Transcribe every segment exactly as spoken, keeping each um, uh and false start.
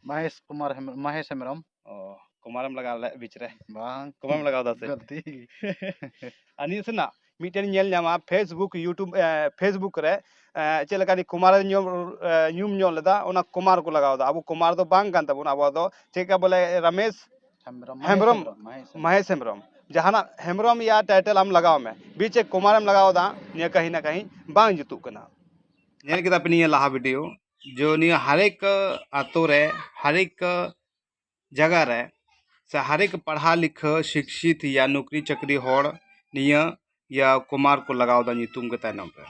ᱢᱚᱦᱮᱥ ᱠᱩᱢᱟᱨ ᱦᱮᱢ- ᱢᱚᱦᱮᱥ ᱦᱮᱢᱵᱨᱚᱢ᱾ ᱚ, ᱠᱚᱢᱟᱨᱮᱢ ᱞᱟᱜᱟᱣ ᱞᱮᱫ ᱵᱤᱪ ᱨᱮ᱾ ᱵᱟᱝ᱾ ᱠᱚᱢᱟᱨᱮᱢ ᱞᱟᱜᱟᱣ ᱫᱟ ᱥᱮ? ᱜᱟᱹᱞᱛᱤ᱾ ᱟᱨ ᱱᱤᱭᱟᱹ ᱥᱮᱱᱟᱜ ᱢᱤᱫᱴᱮᱱ ᱧᱮᱞ ᱧᱟᱢᱟ, Facebook, YouTube, ᱮ, Facebook ᱨᱮ, ᱮ, ᱪᱮᱫ ᱞᱮᱠᱟ ᱱᱤ ᱠᱚᱢᱟᱨᱮ ᱧᱩᱢ, ᱮ, ᱧᱩᱢ ᱧᱚᱜ ᱞᱮᱫᱟ, ᱚᱱᱟ ᱠᱚᱢᱟᱨ ᱠᱚ ᱞᱟᱜᱟᱣ ᱫᱟ᱾ ᱟᱵᱚ ᱠᱚᱢᱟᱨ ᱫᱚ ᱵᱟᱝ ᱠᱟᱱ ᱛᱟᱵᱚᱱᱟ, ᱟᱵᱚ ᱫᱚ ᱪᱮᱫ ᱞᱮᱠᱟ ᱵᱚᱞᱮ ᱨᱟᱢᱮᱥ ᱦᱮᱢᱵᱨᱚᱢ᱾ ᱦᱮᱢᱵᱨᱚᱢ᱾ ᱢᱚᱦᱮᱥ ᱦᱮᱢᱵᱨᱚᱢ᱾ ᱢᱚᱦᱮᱥ ᱦᱮᱢᱵᱨᱚᱢ᱾ ᱡᱟᱦᱟᱱᱟᱜ ᱦᱮᱢᱵᱨᱚᱢ ᱭᱟ ᱴᱟᱭᱴᱮᱞ ᱟᱢ ᱞᱟᱜᱟᱣ ᱢᱮ, ᱵᱤᱪ ᱮ ᱠᱚᱢᱟᱨᱮᱢ ᱞᱟᱜᱟᱣ ᱫᱟ, ᱱᱤᱭᱟᱹ ᱠᱟᱹᱦᱤ ᱱᱟ ᱠᱟᱹᱦᱤ ᱵᱟᱝ ᱡᱩᱛᱩᱜ ᱠᱟᱱᱟ᱾ ᱧᱮᱞ ᱠᱮᱫᱟ ᱯᱮ ᱱᱤᱭᱟᱹ ᱞᱟᱦᱟ ᱵᱷᱤᱰᱤᱭᱳ, ᱡᱮ ᱱᱤᱭᱟᱹ ᱦᱟᱨᱮᱠ ᱟᱛᱳ ᱨᱮ, ᱦᱟᱨᱮᱠ ᱡᱟᱭᱜᱟ ᱨᱮ, ᱥᱮ ᱦᱟᱨᱮᱠ ᱯᱟᱲᱦᱟᱣ ᱞᱤᱠᱷᱟᱹ ᱥᱤᱠᱥᱤᱛ ᱭᱟ ᱱᱚᱠᱨᱤ ᱪᱟᱹᱠᱨᱤ ᱦᱚᱲ ᱱᱤᱭᱟᱹ ᱭᱟ ᱠᱩᱢᱟᱨ ᱠᱚ ᱞᱟᱜᱟᱣ ᱫᱟ ᱧᱩᱛᱩᱢ ᱜᱮ ᱛᱟᱭᱱᱚᱢ ᱨᱮ᱾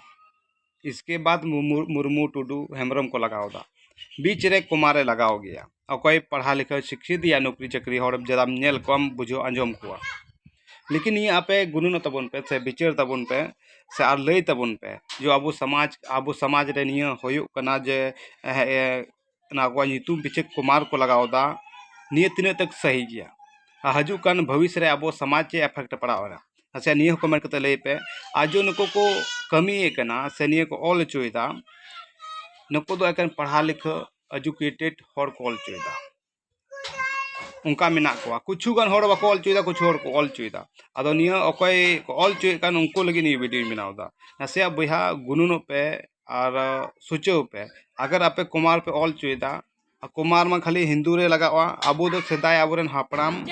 ᱤᱥᱠᱮ ᱵᱟᱫ ᱢᱩ- ᱢᱩᱨᱢᱩ, ᱴᱩᱰᱩ, ᱦᱮᱢᱵᱨᱚᱢ ᱠᱚ ᱞᱟᱜᱟᱣ ᱫᱟ᱾ ᱵᱤᱪ ᱨᱮ ᱠᱩᱢᱟᱨᱮ ᱞᱟᱜᱟᱣ ᱜᱮᱭᱟ᱾ ᱚᱠᱚᱭ ᱯᱟᱲᱦᱟᱣ ᱞᱤᱠᱷᱟᱹ ᱥᱤᱠᱥᱤᱛ ᱭᱟ ᱱᱚᱠᱨᱤ ᱪᱟᱹᱠᱨᱤ ᱦᱚᱲ ᱡᱟᱫᱟᱢ ᱧᱮᱞ ᱠᱚᱣᱟᱢ, ᱵᱩᱡᱷᱟᱹᱣ ᱟᱸᱡᱚᱢ ᱠᱚᱣᱟ᱾ ᱞᱮᱠᱤᱱ ᱱᱤᱭᱟᱹ ᱟᱯᱮ ᱜᱩᱱᱟᱹᱱᱚᱜ ᱛᱟᱵᱚᱱ ᱯᱮ, ᱥᱮ ᱵᱤᱪᱟᱹᱨ ᱛᱟᱵᱚᱱ ᱯᱮ, ᱥᱮ ᱟᱨ ᱞᱟᱹᱭ ᱛᱟᱵᱚᱱ ᱯᱮ, ᱡᱮ ᱟᱵᱚ ᱥᱚᱢᱟᱡᱽ, ᱟᱵᱚ ᱥᱚᱢᱟᱡᱽ ᱨᱮ ᱱᱤᱭᱟᱹ ᱦᱩᱭᱩᱜ ᱠᱟᱱᱟ ᱡᱮ, ᱮ, ᱮ, ᱚᱱᱟ ᱟᱠᱚᱣᱟᱜ ᱧᱩᱛᱩᱢ ᱯᱤᱪᱷᱮ ᱠᱩᱢᱟᱨ ᱠᱚ ᱞᱟᱜᱟᱣ ᱮᱫᱟ, ᱱᱤᱭᱟᱹ ᱛᱤᱱᱟᱹᱜ ᱛᱮ ᱥᱟᱹᱦᱤ ᱜᱮᱭᱟ? ᱟᱨ ᱦᱤᱡᱩᱜ ᱠᱟᱱ ᱵᱷᱚᱵᱤᱥ ᱨᱮ ᱟᱵᱚ ᱥᱚᱢᱟᱡᱽ ᱪᱮᱫ ᱮᱯᱷᱮᱠᱴ ᱯᱟᱲᱟᱣ ᱮᱱᱟ? ᱟᱪᱪᱷᱟ, ᱱᱤᱭᱟᱹ ᱦᱚᱸ ᱠᱚᱢᱮᱱᱴ ᱠᱟᱛᱮ ᱞᱟᱹᱭ ᱯᱮ᱾ ᱟᱨ ᱡᱮ ᱱᱩᱠᱩ ᱠᱚ ᱠᱟᱹᱢᱤᱭᱮᱫ ᱠᱟᱱᱟ ᱥᱮ ᱱᱤᱭᱟᱹ ᱠᱚ ᱚᱞ ᱦᱚᱪᱚᱭᱮᱫᱟ, ᱱᱩᱠᱩ ᱫᱚ ᱮᱠᱮᱱ ᱯᱟᱲᱦᱟᱣ ᱞᱤᱠᱷᱟᱹ, ᱮᱡᱩᱠᱮᱴᱮᱰ ᱦᱚᱲ ᱠᱚ ᱚᱞ ᱦᱚᱪᱚᱭᱮᱫᱟ᱾ ᱚᱱᱠᱟ ᱢᱮᱱᱟᱜ ᱠᱚᱣᱟ, ᱠᱤᱪᱷᱩ ᱜᱟᱱ ᱦᱚᱲ ᱵᱟᱠᱚ ᱚᱞ ᱦᱚᱪᱚᱭᱮᱫᱟ, ᱠᱤᱪᱷᱩ ᱦᱚᱲ ᱠᱚ ᱚᱞ ᱦᱚᱪᱚᱭᱮᱫᱟ᱾ ᱟᱫᱚ ᱱᱤᱭᱟᱹ ᱚᱠᱚᱭ ᱠᱚ ᱚᱞ ᱦᱚᱪᱚᱭᱮᱫ ᱠᱟᱱ, ᱩᱱᱠᱩ ᱞᱟᱹᱜᱤᱫ ᱱᱤᱭᱟᱹ ᱵᱷᱤᱰᱤᱭᱳᱧ ᱵᱮᱱᱟᱣ ᱮᱫᱟ᱾ ᱱᱟᱥᱮᱭᱟᱜ ᱵᱚᱭᱦᱟ ᱜᱩᱱᱟᱹᱱᱚᱜ ᱯᱮ ᱟᱨ ᱥᱳᱪᱚᱣ ᱯᱮ, ᱟᱜᱟᱨ ᱟᱯᱮ ᱠᱩᱢᱟᱨ ᱯᱮ ᱚᱞ ᱦᱚᱪᱚᱭᱮᱫᱟ, ᱠᱩᱢᱟᱨ ᱢᱟ ᱠᱷᱟᱹᱞᱤ ᱦᱤᱱᱫᱩ ᱨᱮ ᱞᱟᱜᱟᱜᱼᱟ᱾ ᱟᱵᱚ ᱫᱚ ᱥᱮᱫᱟᱭ ᱟᱵᱚᱨᱮᱱ ᱦᱟᱯᱲᱟᱢ,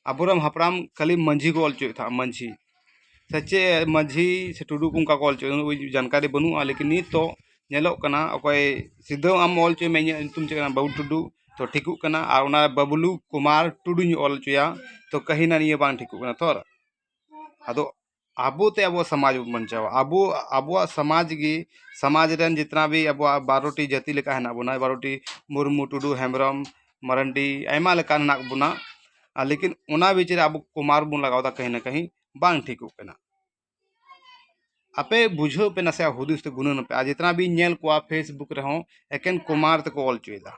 ᱟᱵᱚᱨᱮᱱ ᱦᱟᱯᱲᱟᱢ ᱠᱷᱟᱹᱞᱤ ᱢᱟᱹᱡᱷᱤ ᱠᱚ ᱚᱞ ᱦᱚᱪᱚᱭᱮᱫ ᱛᱟᱦᱮᱸᱫ, ᱢᱟᱹᱡᱷᱤ ᱥᱮ ᱪᱮᱫ ᱢᱟᱹᱡᱷᱤ ᱥᱮ ᱴᱩᱰᱩ ᱠᱚ ᱚᱱᱠᱟ ᱠᱚ ᱚᱞ ᱦᱚᱪᱚᱭᱮᱫ, ᱩᱱᱟᱹᱜ ᱡᱟᱱᱠᱟᱨᱤ ᱵᱟᱹᱱᱩᱜᱼᱟ᱾ ᱞᱮᱠᱤᱱ ᱱᱤᱛ ᱛᱚ ᱧᱮᱞᱚᱜ ᱠᱟᱱᱟ, ᱚᱠᱚᱭ ᱥᱤᱫᱷᱟᱹ ᱟᱢ ᱚᱞ ᱦᱚᱪᱚᱭ ᱢᱮ, ᱤᱧᱟᱹᱜ ᱧᱩᱛᱩᱢ ᱪᱮᱫ ᱠᱟᱱᱟ, ᱵᱟᱹᱵᱩ ᱴᱩᱰᱩ, ᱛᱚ ᱴᱷᱤᱠᱚᱜ ᱠᱟᱱᱟ᱾ ᱟᱨ ᱚᱱᱟ ᱵᱟᱵᱞᱩ ᱠᱩᱢᱟᱨ ᱴᱩᱰᱩᱧ ᱚᱞ ᱦᱚᱪᱚᱭᱟ, ᱛᱚ ᱠᱟᱹᱦᱤ ᱱᱟ ᱱᱤᱭᱟᱹ ᱵᱟᱝ ᱴᱷᱤᱠᱚᱜ ᱠᱟᱱᱟ᱾ ᱛᱚ ᱟᱫᱚ ᱟᱵᱚ ᱛᱮ ᱟᱵᱚᱣᱟᱜ ᱥᱚᱢᱟᱡᱽ ᱵᱚᱱ ᱵᱟᱧᱪᱟᱣᱟ᱾ ᱟᱵᱚ, ᱟᱵᱚᱣᱟᱜ ᱥᱚᱢᱟᱡᱽ ᱜᱮ, ᱥᱚᱢᱟᱡᱽ ᱨᱮᱱ ᱡᱤᱛᱱᱟ ᱵᱷᱤ ᱟᱵᱚᱣᱟᱜ ᱵᱟᱨᱚᱴᱤ ᱡᱟᱹᱛᱤ ᱞᱮᱠᱟ ᱦᱮᱱᱟᱜ ᱵᱚᱱᱟ, ᱵᱟᱨᱚᱴᱤ ᱢᱩᱨᱢᱩ, ᱴᱩᱰᱩ, ᱦᱮᱢᱵᱨᱚᱢ, ᱢᱟᱨᱟᱱᱰᱤ, ᱟᱭᱢᱟ ᱞᱮᱠᱟᱱ ᱦᱮᱱᱟᱜ ᱵᱚᱱᱟ᱾ ᱟᱨ ᱞᱮᱠᱤᱱ ᱚᱱᱟ ᱵᱤᱪ ᱨᱮ ᱟᱵᱚ ᱠᱩᱢᱟᱨ ᱵᱚᱱ ᱞᱟᱜᱟᱣ ᱮᱫᱟ, ᱠᱟᱹᱦᱤ ᱱᱟ ᱠᱟᱹᱦᱤ ᱵᱟᱝ ᱴᱷᱤᱠᱚᱜ ᱠᱟᱱᱟ᱾ ᱟᱯᱮ ᱵᱩᱡᱷᱟᱹᱣ ᱯᱮ, ᱱᱟᱥᱮᱭᱟᱜ ᱦᱩᱫᱤᱥ ᱛᱮ ᱜᱩᱱᱟᱹᱱ ᱯᱮ᱾ ᱟᱨ ᱡᱤᱛᱱᱟ ᱵᱤᱧ ᱧᱮᱞ ᱠᱚᱣᱟ Facebook ᱨᱮᱦᱚᱸ, ᱮᱠᱮᱱ ᱠᱩᱢᱟᱨ ᱛᱮᱠᱚ ᱚᱞ ᱦᱚᱪᱚᱭᱮᱫᱟ,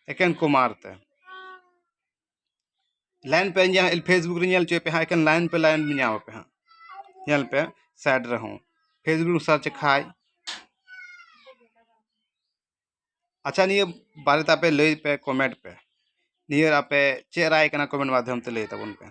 ᱮᱠᱮᱱ ᱠᱩᱢᱟᱨ ᱛᱮ᱾ ᱞᱟᱭᱤᱱ ᱯᱮ ᱧᱮᱞ, Facebook ᱨᱮ ᱧᱮᱞ ᱦᱚᱪᱚᱭ ᱯᱮ ᱦᱟᱸᱜ, ᱮᱠᱮᱱ ᱞᱟᱭᱤᱱ ᱯᱮ ᱞᱟᱭᱤᱱ ᱧᱟᱢ ᱟᱯᱮ ᱦᱟᱸᱜ᱾ ᱧᱮᱞ ᱯᱮ, ᱥᱟᱭᱤᱰ ᱨᱮᱦᱚᱸ Facebook ᱥᱟᱨᱪ ᱠᱷᱟᱡ, ᱟᱪᱪᱷᱟ, ᱱᱤᱭᱟᱹ ᱵᱟᱨᱮᱛᱮ ᱟᱯᱮ ᱞᱟᱹᱭ ᱯᱮ, ᱠᱚᱢᱮᱱᱴ ᱯᱮ᱾ ᱱᱤᱭᱟᱹ ᱟᱯᱮ ᱪᱮᱫ ᱨᱟᱭ ᱠᱟᱱᱟ, ᱠᱚᱢᱮᱱᱴ ᱢᱟᱫᱽᱫᱷᱚᱢ ᱛᱮ ᱞᱟᱹᱭ ᱛᱟᱵᱚᱱ ᱯᱮ᱾